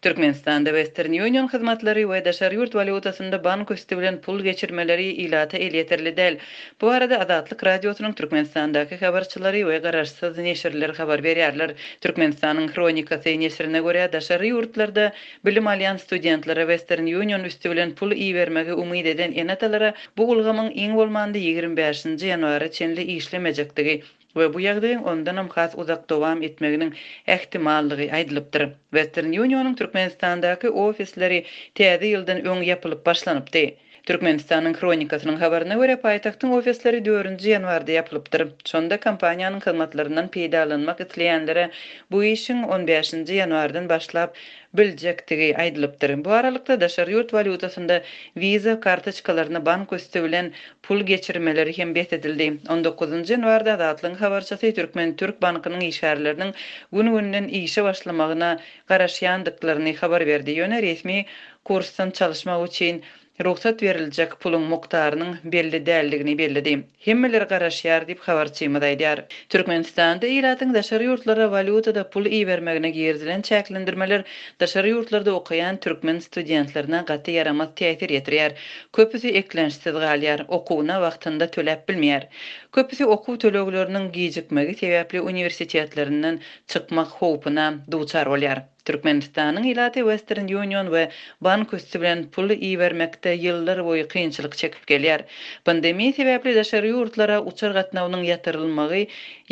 Türkmenistanda Western Union hyzmatlary we daşary ýurt walýutasynda bank üsti bilen pul geçirmeleri ilata elýeterli däl. Bu barada Azatlyk Radiosynyň Türkmenistandaky habarçylary we garaşsyz neşirler habar berýärler. Türkmenistanyň Hronikasy neşirine görä, daşary ýurtlarda bilim alýan studentlere Western Union üsti bilen pul ibermegi umyt eden ene-atalara bu ulgamyň iň bolmanda 25-nji ýanwara çenli işlemejekdigi we bu ýagdaýyň ondanam has uzak dowam etmeginiň ähtimallygy aýdylypdyr. Western Union-yň Türkmenistandaky ofisleri Täze ýyldan öň ýapylyp başlanypdy. Türkmenistanyň Hronikasynyň habaryna görä, paýtagtyň ofisleri dördünji ýanwarda ýapylypdyr. Şonda kompaniýanyň hyzmatlaryndan peýdalanmak isleýänlere bu işiň on bäşinji ýanwardan başlap biljekdigi aýdylypdyr. Bu aralykda, daşary ýurt walýutasynda Visa kartoçkalaryna bank üsti bilen pul geçirmeleri hem bes edildi. On dokuzynjy ýanwarda Azatlygyň habarçysy Türkmen-türk bankynyň işgärleriniň gün-günden işe başlamagyna garaşýandyklaryny habar berdi, ýöne resmi kursdan çalyşmak üçin rugsat beriljek puluň mukdarynyň belli däldigini belledi. Hemmeler garaşýar diýip, habarçymyz aýdýar. Türkmenistanda ilatyň daşary ýurtlara walýutada pul ibermegine girizilen çäklendirmeler daşary ýurtlarda okaýan türkmen studentlerine gaty ýaramaz täsir ýetirýär. Köpüsi eklençsiz galýar, okuwyna wagtynda töläp bilmeýär. Köpüsi okuw tölegleriniň gijikmegi sebäpli uniwersitetlerinden çykmak howpuna duçar bolýar. Türkmenistanyň ilaty Western Union we bank üsti bilen pul ibermekde ýyllar boýy kynçylyk çekip gelýär. Pandemiýa sebäpli daşary ýurtlara uçar gatnawynyň ýatyrylmagy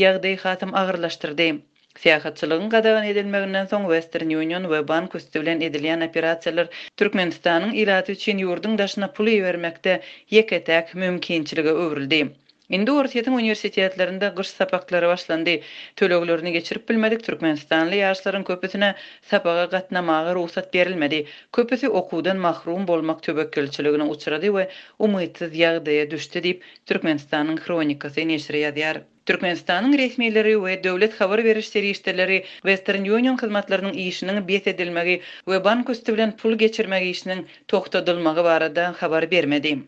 ýagdaýy hasam agyrlaşdyrdy. Syýahatçylygyň gadagan edilmeginden soň Western Union we bank üsti bilen edilýän operasiýalar Türkmenistanyň ilaty üçin ýurduň daşyna pul ibermekde ýeke-täk mümkinçilige öwrüldi. Indi Orsýetiň uniwersitetlerinde gyş sapaklary başlandy. Töleglerini geçirip bilmedik türkmenistanly ýaşlaryň köpüsine sapaga gatnamaga rugsat berilmedi. Köpüsi okuwdan mahrum bolmak töwekgelçiligine uçrady we umytsyz ýagdaýa düşdi diýip, Türkmenistanyň Hronikasy neşiri ýazýar. Türkmenistanyň resmileri we döwlet habar beriş serişdeleri Western Union hyzmatlarynyň işiniň bes edilmegi we bank üsti bilen pul geçirmek işiniň togtadylmagy barada habar bermedi.